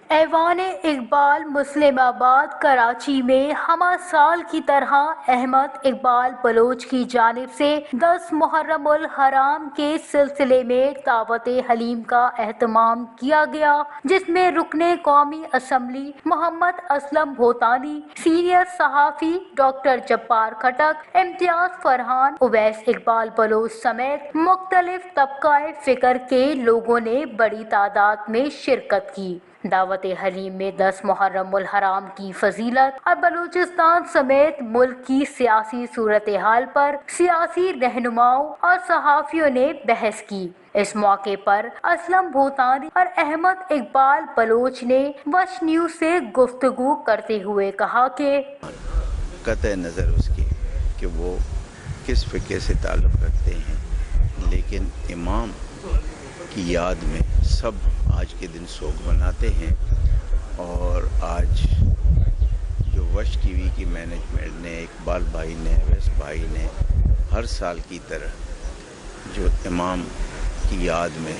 ایوان اقبال مسلم آباد کراچی میں ہمہ سال کی طرح احمد اقبال بلوچ کی جانب سے دس محرم الحرام کے سلسلے میں دعوت حلیم کا اہتمام کیا گیا، جس میں رکن قومی اسمبلی محمد اسلم بھوتانی، سینئر صحافی ڈاکٹر جبار کھٹک، امتیاز فرحان، اویس اقبال بلوچ سمیت مختلف طبقہ فکر کے لوگوں نے بڑی تعداد میں شرکت کی۔ دعوت حلیم میں دس محرم الحرام کی فضیلت اور بلوچستان سمیت ملک کی سیاسی صورتحال پر سیاسی رہنماؤں اور صحافیوں نے بحث کی۔ اس موقع پر اسلم بھوتانی اور احمد اقبال بلوچ نے وش نیوز سے گفتگو کرتے ہوئے کہا کہ قطع نظر اس کے کہ وہ کس فقہ سے تعلق رکھتے ہیں، لیکن امام کی یاد میں سب آج کے دن سوگ مناتے ہیں۔ اور آج جو وش ٹی وی کی مینجمنٹ نے، اقبال بھائی نے، اویس بھائی نے ہر سال کی طرح جو امام کی یاد میں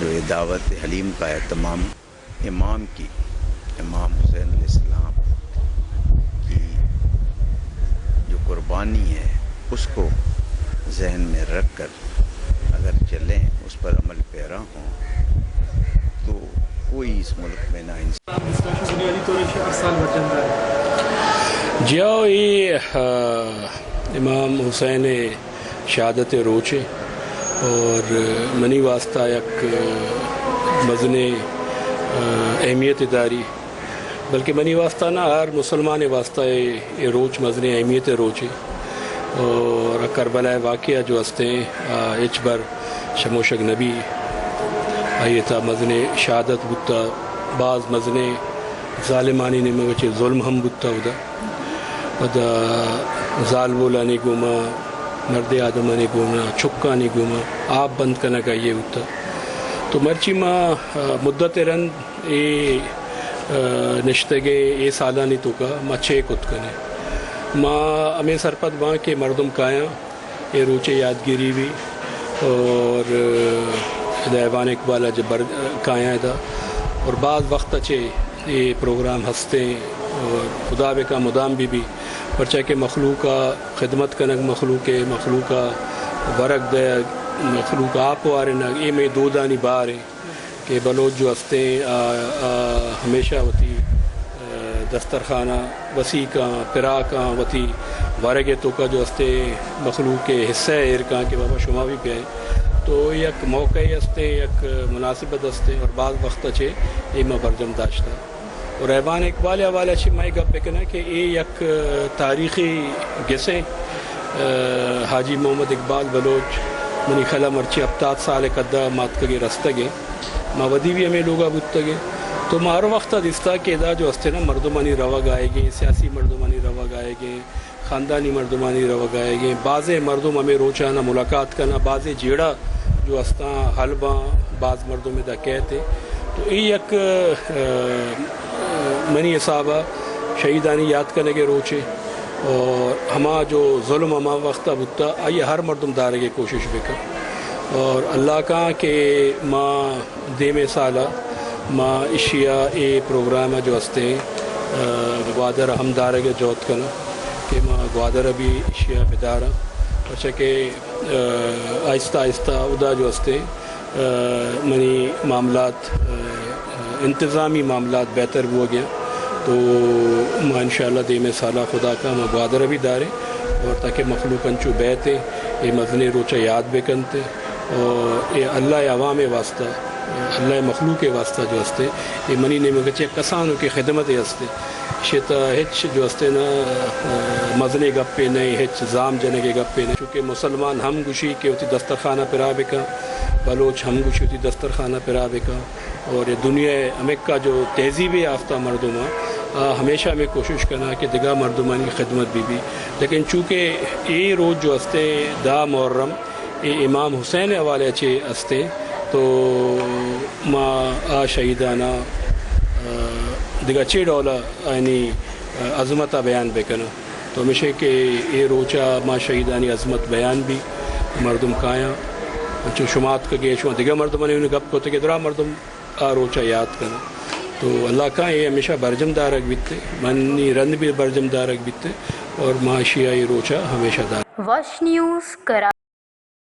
جو یہ دعوت حلیم کا اہتمام، امام کی، امام حسین علیہ السلام کی جو قربانی ہے، اس کو ذہن میں رکھ کر اگر چلیں، اس پر عمل پیرا ہوں، تو کوئی اس ملک میں ناانصافی جی ہو، اے، آ، امام حسین شہادت روچے اور منی واسطہ یک مزنیں، آ، اہمیت داری، بلکہ منی واسطہ نہ، ہر مسلمان واسطہ اے، اے روچ مزنیں اہمیت روچے۔ اور کربلا واقعہ جو ہستیں، آ، ہچ بر شموشگ نبی، آئی تہا مزنیں شہادت بوتا، باز مزنیں ظالمانی نیمگ ءَ چہ ظلم ہم بوتا اودا۔ پدا زالبولانی گوما، مرد آدمانی گوما، چکانی گوما آپ بند کنگ آئی بوتا۔ تو مرچی ما، آ، مدت رند اے، آ، نشتگیں اے سالانی توکا ما چے کت کنیں؟ ما ہمے سرپد باں کہ مردم کایاں، اے روچے یادگیری بی اور ادا ایوان اقبال ءَ جبر کایاں ادا اور باز وقت ءَ چہ اے پروگرام ہستیں اور خدا بکا مدام بی بی، پرچا کہ مخلوق ءَ خدمت کنگ، مخلوق ءَ، مخلوق ءَ ورگ دئیگ، مخلوق ءَ آپ وارینگ، اے مئے دودانی بار ایں۔ کہ بلوچ جو ہستیں، آ، آ، ہمیشہ وتی، آ، دسترخوان ءَ وسیع کاں، پراکاں، وتی ورگ ءِ توکا جو ہستیں مخلوق ءِ حصہ ءَ ایر کاں کہ بابا شما بھی بیائے۔ تو یک موقع ہستیں، یک مناسبت ہستیں اور باز وقت ءَ چہ اے ما برجم داشتہ۔ اور ایوان اقبال ءِ حوالہ چہ ما اے گپ بکناں کہ اے یک تاریخی گسیں، آ، حاجی محمد اقبال بلوچ منی خیال ءَ مرچی ہپتاد سال ءِ قد ءَ ما اتکگیں رستگیں۔ ما ودی بھی ہمے لوگا بوتگیں۔ تو ما ہر وقت ءَ دیستا کہ ادا جو ہستیں نا مردمانی روگ آئیگیں، سیاسی مردمانی روگ آئیگیں، خاندانی مردمانی روگ آئیگیں۔ بازیں مردم ہمے روچانا ملاقات کناں، بازیں جیڑہ جو ہستاں حل باں، باز مردم ادا کیت۔ تو اے یک، آ، منی حساب ءَ شہیدانی یات کنگ ءِ روچے اور ہما جو ظلم ہما وقت ءَ بوتا، آئی ءَ ہر مردم دارگ ءِ کوشش بکن۔ اور اللہ کاں کہ ما دیمے سال ءَ ما اشی ءَ اے پروگرام ءَ جو ہستیں، آ، گوادر ءَ ہم دارگ ءِ جہد کناں کہ ما گوادر ءَ بھی اشی ءَ بداراں، پرچا کہ، آ، آہستہ آہستہ ادا جو ہستیں، آ، منی معاملات، آ، انتظامی معاملات بہتر بوگیا۔ تو ما انشاءاللہ دیمے سال ءَ خدا کاں ما گوادر ءَ بھی داریں اور تاکہ مخلوق انچو بیت اے مزنیں روچ ءَ یاد بکنت۔ اور اے اللہ ءِ عوام ءِ واسطہ، اللہ ءِ مخلوق ءِ واسطہ جو ہستیں، اے منی نیمگ ءَ چہ یک کسانوکیں خدمتے ہستیں۔ اشی ءِ تہا ہچ جو ہستیں نا، مزنیں گپے نئیں، ہچ زام جنگ ءِ گپے نئیں۔ چونکہ مسلمان ہم گوشی کہ وتی دسترخوان ءَ پرا بکن، بلوچ ہم گوشی وتی دسترخوان ءَ پرا بکن۔ اور اے دنیا ءِ ہمکا جو تہذیب یافتہ مردم آں، آ ہمیشہ ہمے کوشش کناں کہ دگہ مردمانی خدمت بہ بی۔ لیکن چونکہ اے روچ جو ہستیں دہ محرم، اے امام حسین ءِ حوالہ ءَ چہ ہستیں، تو ما آ شہیداناں، آ، دگہ چے ڈول ءَ آیانی، آ، عظمت ءَ بیان بکناں۔ تو ہمیش ایں کہ اے روچ ءَ ما شہیدانی عظمت بیان بی، مردم کایاں، انچو شما اتکگے، شما دگہ مردمانی گپ کتگے، درا مردم آ روچ ءَ یات کناں۔ تو اللہ کاں اے ہمیشہ برجم دارگ بیت، منی رند بھی برجم دارگ بیت اور ما اشی ءَ اے روچ ءَ ہمیشہ دار۔ وش نیوز کراچی۔